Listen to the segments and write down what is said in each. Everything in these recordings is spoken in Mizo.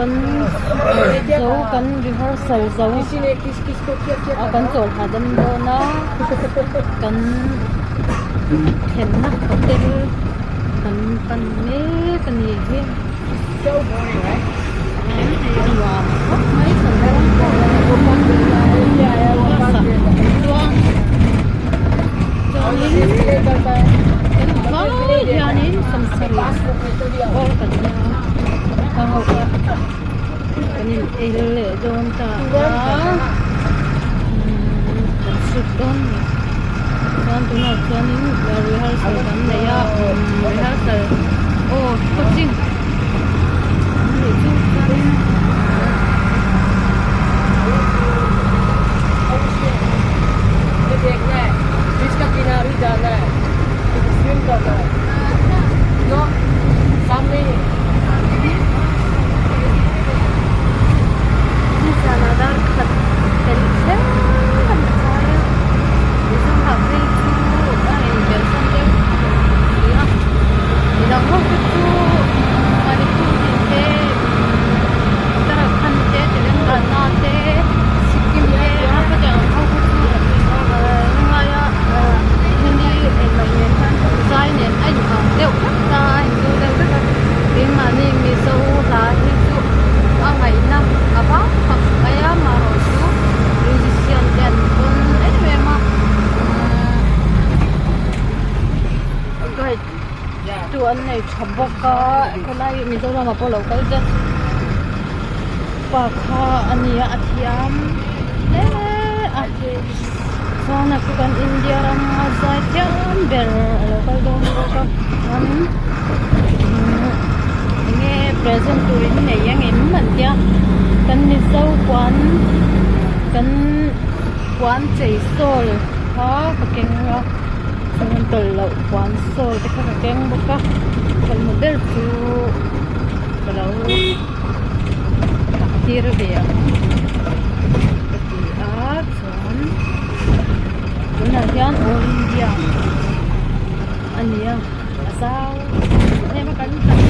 Kan zo kan rehearsal zo a kan chawl hahdam dawn a kan thlenna hotel kan pan mek a ni hi a nuam khawp mai kan ram pawh bus ah kan chuang chuanin kan vai hianin samsarih bawr kan nia a ho kha kan in ei leh dawn ta a umm kan sut dawn a ni chuan tunah chuanin rehearsal kan nei a rehearsal aw coaching an nih chu chuanin. Nizanah dar khat fel thleng kan chai a, Mizoramah phei chu a inbelhsan deuh tawh si a, midang ho te chu Manipur tih te Uttarakhand te Telangana te Sikkim te khatiang ang ho kha chu ngaia Hindi englo nen khan zai nen a in ang deuh vek ta a inzu deuh vek a keimahni Mizo hla hi chu a ngaihna a vang khawp mai a marawh chu musician te an pawn em em a guide tu an nei tha bawk a khawlai Mizoram ah pawh lo kal zet pa kha a nia a thiam hle a chuan a khu kan India rama zai thiam ber a lo kal dawn bawk a chuanin enge present tur in nei ang em an tia kan Mizo puan kan puan chei sawl kha ka keng a chuan tawlh loh puan sawl te kha ka keng bawk a thawmhnaw ber chu ka lo tir ve ang ka ti a chuan tunah hian all india a ni a a zau em a kan tam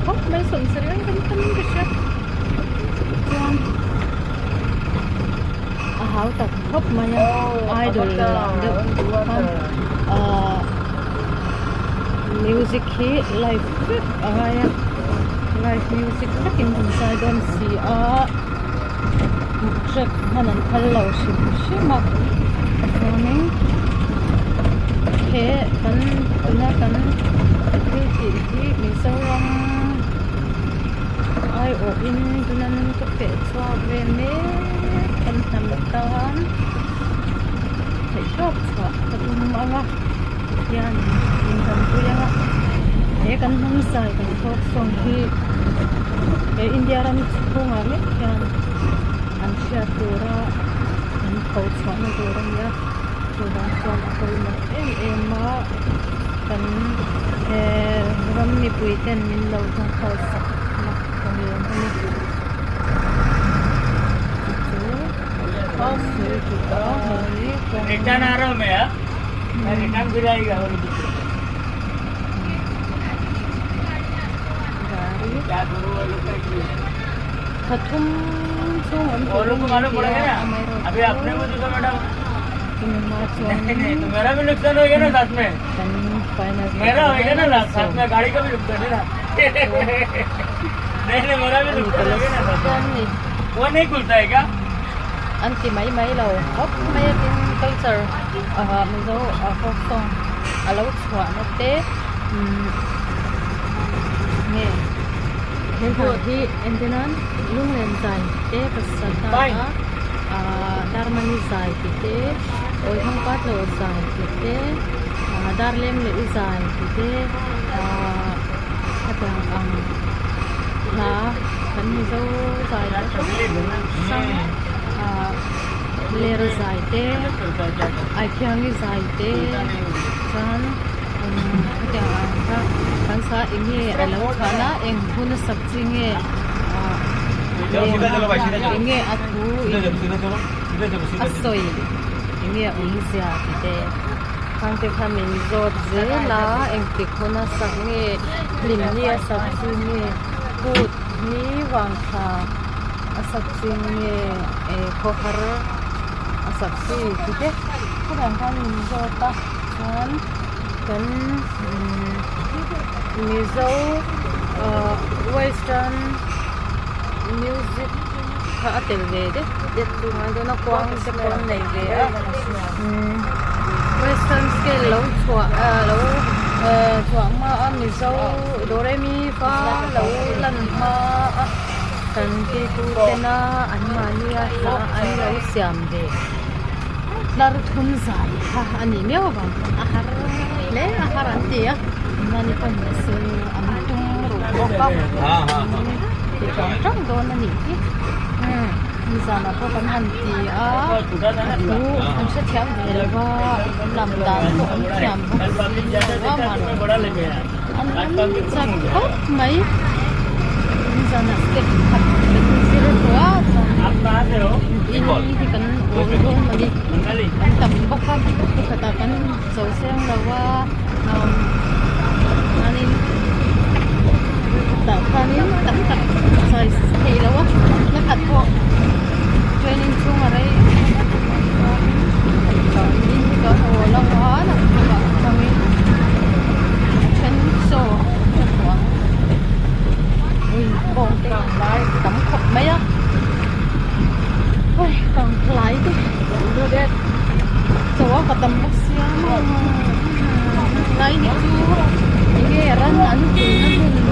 khawp mai sawmsarih ang kan tam in ka hria chuan a hau tak khawp mai a idol ang deuh khan ahh music hi live vek a ngai a live music vekin an zai dawn si a track hman an phal lo hrim hrim a chuanin he kan tuna kan thil tih hi Mizoram aiawhin tuna ka feh chhuak ve mek kan hnam tan theihtawp chhuah ka tum ang a hian in kan pui ang a he kan hnam zai kan thawk sawng hi he India ram chhungah mek hian an hriat tura an tho chhuahna tur a ni a chuvang chuan a pawimawh em em a kan he ram mipui ten min lo tawngtai sak na ka ngen a ni chu chu sawi duh a hei kawng. Pathum chhung awm tur a ni tih a amaherawhchu tunhma chuanin kan final sawm an ti mai mai lo khawp mai a tin culture ah mizo ah folk song a lo chhuah na te umm nge he hla hi entir nan lunglen zai te ka sa ta a ah darmani zai tih te awihang patlo zai tih te ah darleng leh i zai tih te ah khatiang ang hla kan mizo zai te hrang hrang ah ler zai te aithiangi zai te chuan umm khatiang ang kha kan sa eng nge a lo chhuah na eng hun a sak chi nge ah eng nge a thu in a sawi eng nge a awmzia tih te khang te kha min zawt zel a engtik hun a sak nge hlim ni a sak chi nge kut. hi vang thla a sak chi nge eh khawhar a sak chi tih te khawdang khan min zawt a chuan kan umm mizo ah western music kha a tel ve det det chu ngai dawn a kuang te pawh an nei ve a umm western scale lo chhuah ah lo eh chhuah hma a mizo do re mi fa lo lan hma a kan pipu tena an mahni a hla an lo siam ve tlar thum zai kha a nih miau avang khan a har hle a har an ti a mahni pawh ni se an tum ruh bawk a ti tang tang dawn a nih hi nizanah pawh kan han ti a a thu an hrethiam ve lo va lam dan pawh an thiam bawk si lo a mahni an lam chak khawp mai nizanah step khat kan zir tawh a chuan in hi kan awl dawn a ni an tam bawk a pakhatah kan zo seng lo a chuanin tah khanin tam tak sawi theih loh a na khat pawh training chhung a rei in hi kan awl ang a naktukah atangin a then chaw a tawh ang ui bawng te an lai tam khawp mai a hei kang hlai te. Chaw a ka tam bawk sia maw lai hi chu enge ran an kulhna hmun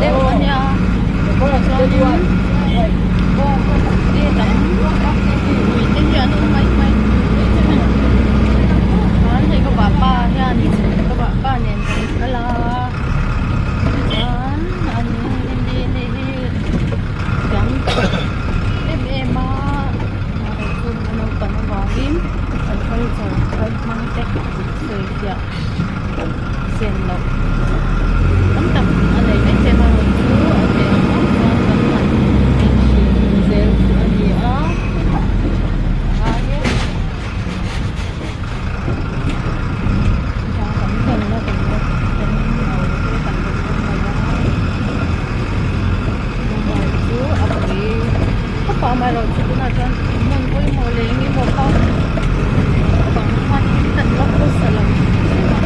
deuh a nia chuanin bawng te tam ui te hi an awm mai mai chuan hei ka vahpa hian ka vahpa nen kan kal a chuan an hindi ni hi thiam em em a. Chu a naupang avangin an culture kal hmang te sawi fiah sen loh tam tak a nei mai thei amaherawh chu a theih ang ang chuan kan han inhrilh zel chu a ni a ngai e kan kalna kan la kan au te kan la awm mai a mobile chu a pui khawp a amaherawhchu tunah chuan hmun pawimawh leh eng emaw kha bang khan kan la khawsa lo hrim hrim a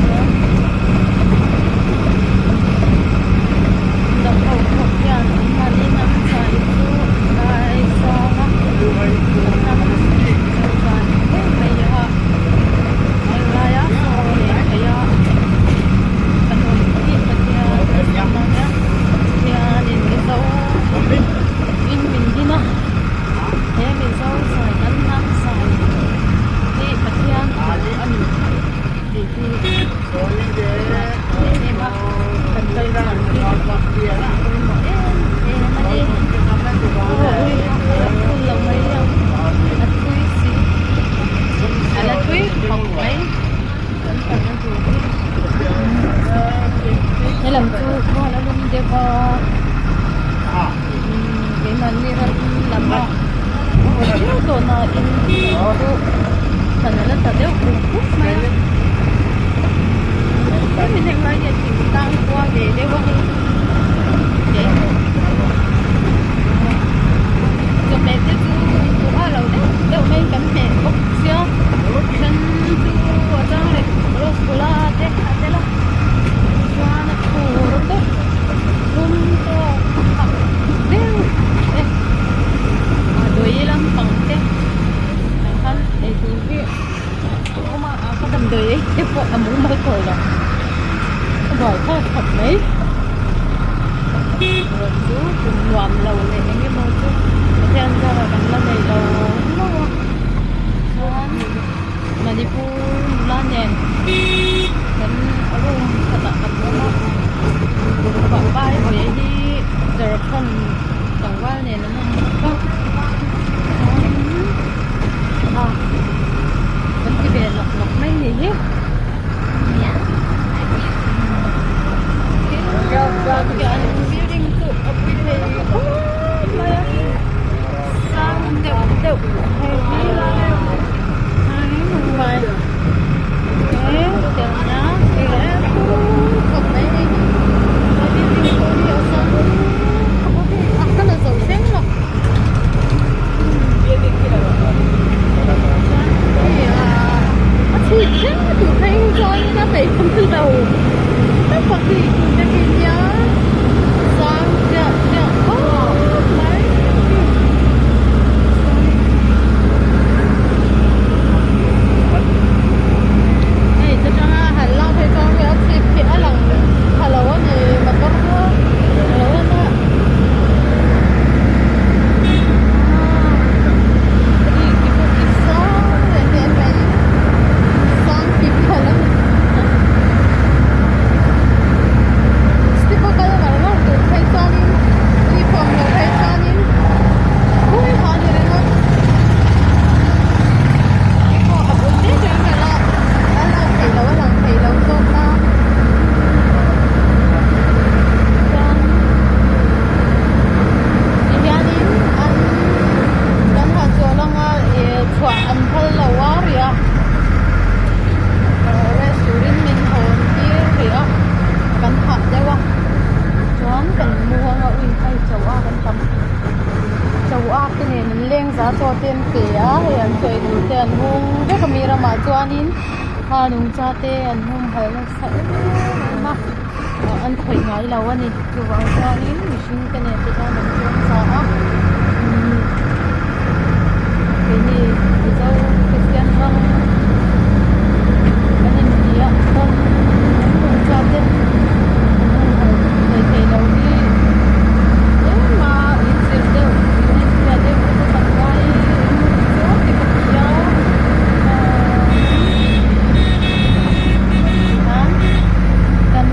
chuan dam ho pawh hian an mahni hnam zai chu an ngaisang a an hnam zai em mai a a laia sawi leh theih a kan awm hi Pathian a nia Pathianin Mizo in min din a he Mizo zai kan hnam zai hi Pathian thu a ni tih hi em em a kan kal chhan hi a pawimawh em em a ni aw ui a phul lo mai ang a thui si a la thui khawp mai kan kalna tur hi helam chu khua la lum deuh a umm keimahni ram lama a haw viau tawh nain chu thlan a la ta deuh khup khup mai a hemi heng lai hian thingtlang khua ve deuh a hei chawhmeh te chu duha lo deuh deuh mai kan hmeh bawk sia then chu a chang leh rasgula te a tel a chuan a thur deuh thum tawk phak deuh te a dawih lampang te ah khan eitur hi a awm a ka damdawi ei te pawh a mumal tawh lo a buai thlak khawp mai rawn chu kum nuam lo leh eng emaw chu Pathian zarah kan la nei lo lo a chuan Manipur nula nen kan room khatah kan awm a vahpai hawi hi Jharkhand tlangval nen an awm bawk a chuanin ah kan ti ve nawk nawk mai a nih hi. Building chu a pui thei khawp mai a sang deuh deuh hei hi hei mumbai he tiang nia hei. lo tak tak hi tun te khi nia sang chiah chiah khawp mai. Hei ta tanga han lak phei chuan hei a chhip khi a lang pha lo a ni motor a lo en a. Tihianin an kan hahchawlh anga ih chhuah an phal lo a ri a rest turin min hawn tir rih a kan hah deuh a chuan kan mu anga ui phei chauh a kan tam chauh a te nen an leng za chaw te an pe a hei an sawi tur te an hung vek a mi ramah chuanin kha nungcha te an humhalh nasa em em a. An khawih ngai lo a ni chuvang chuanin mihring te nen te chuan an chuang sa a umm keini mizo kristian ram kan inti a pawn an nungcha te an humhalh thei thei lo hi tlema inzir deuh inenfiah deuh te pawh kan ngai chu ti ka ti a aaa kan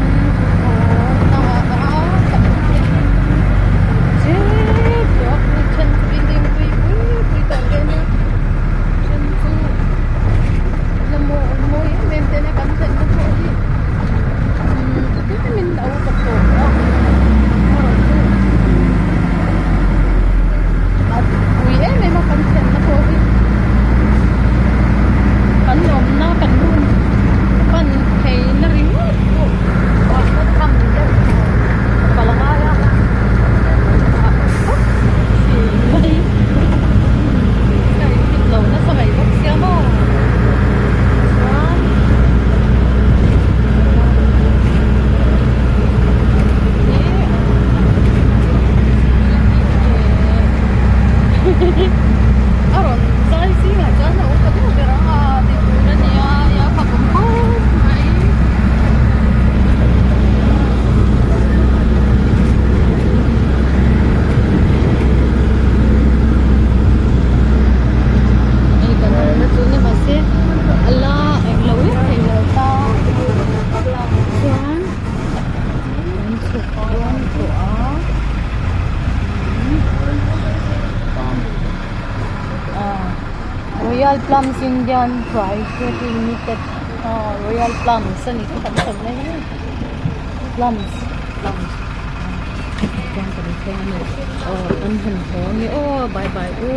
Kan awmna kan room pan thei na ringawt pawh ah ka tham deuh ka la ngai a ah khawp thin mai ka inhit lo nasa mai bawk sia maw chuan a rawn zai zingah chuan a upa deuh ber ang a tih tur a nia a khap awm khawp mai. Hei kan awmna chu ni mahse a la englo vek thei lo ta chuan kan chhuk dawn tawh a. Royal Plums Indian Private Limited Royal Plums a ni chu kan sawi mai hi Plums Plums chuan kan thleng a ni aw an han haw a ni aw bye bye u.